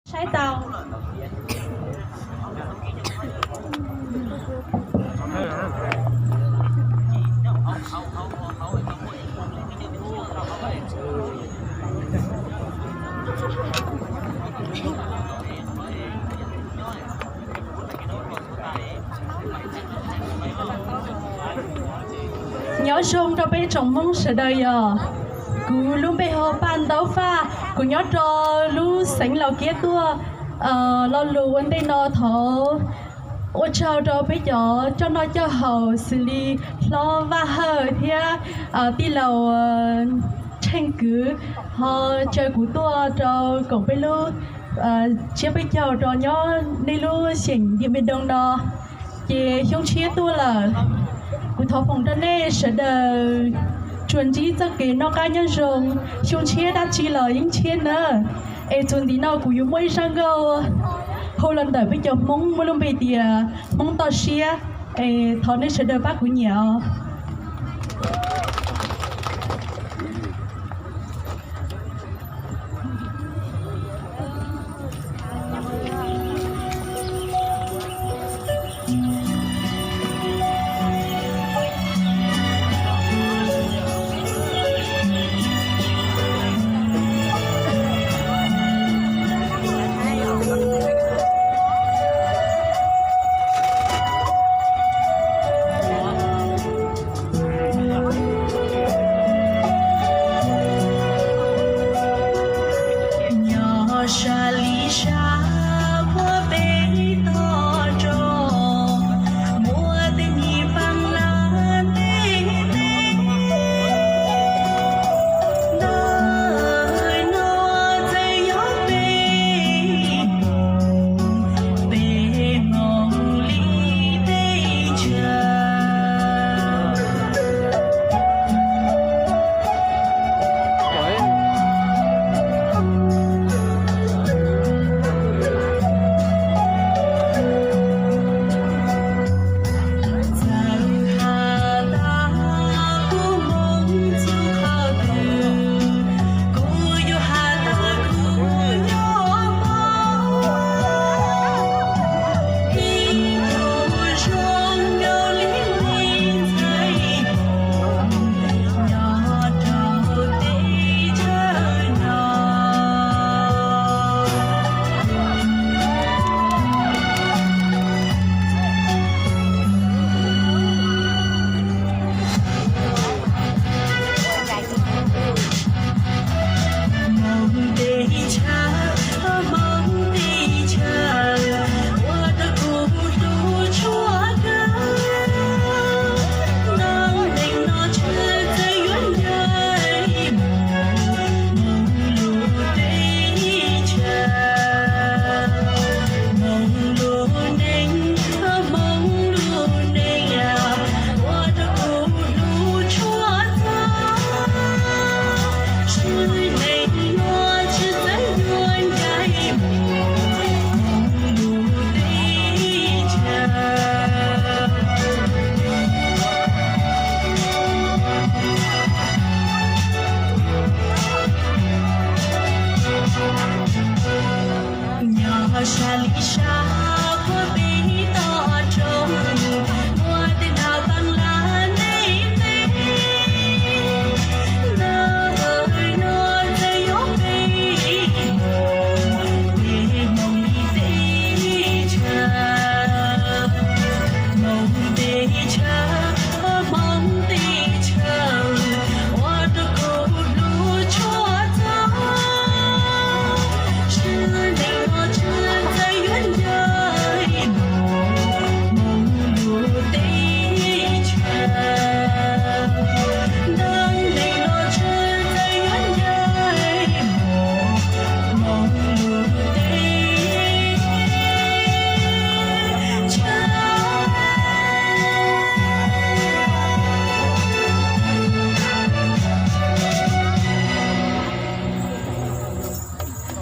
Saib tau. Nyob zoo rau peb tsoom Hmoob sawv daws yog, kuv lub npe hu Paj Ntaub Faj, kuv nyob rau lub xeev Laus Kiab tuaj. Lo lus ua ntej no thov ua tsaug rau peb cov coj noj coj haus xws li hlob Vaj Hawj thiab tij laug Tsheej Kwv ho caw kuv tuaj rau koom peb lub tsiab peb caug rau nyob nej lub xyeem Diam Npiam Doo no. Ces xyoo tshiab tuaj lawm, kuv thov foom rau nej sawv daws tsuas ntsib txoj kev noj qab nyob zoo, xyoo tshiab dab tsi los yeej tshiab nawb. Es txuas ntxiv no kuv yuav muaj ib zaj nkauj hu los ntawm peb cov Hmoob muaj lub npe tias Hmoob Toj Siab, es thov nej sawv daws pab kuv nyiam os.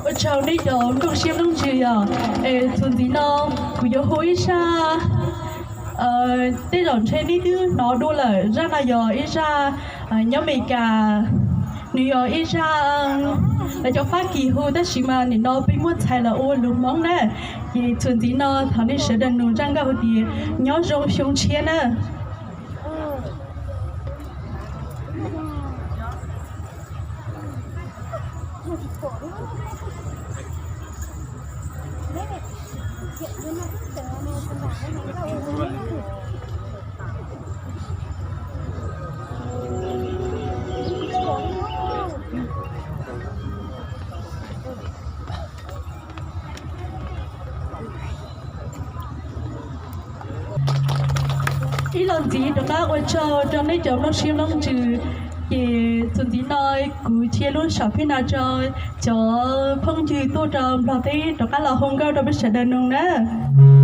Ua tsaug nej cov nplooj siab nplooj ntsws yog. Txuas ntxiv no kuv yuav hu ib zaj tej zaum ntshe nej twb hnov dua lawm, zaj no yog ib zaj nyob Amelikas. Nws yog ib zaj lawv cov Fab Kis hu, tab sis mas nim no peb muab txhais los ua lus Hmoob na. Ces txuas ntxiv no thov nej sawv daws nug zaj nkauj hu tias nyob zoo xyoo tshiab na. Ib los ntxiv rov qab ua tsaug rau nej cov mloog siab mloog ntsws. Ces txuas ntxiv no kuv cia lub sam phej no rau cov phooj ywg tuaj rau Nplog teb rov qab los hu nkauj rau peb sawv daws nug nawb.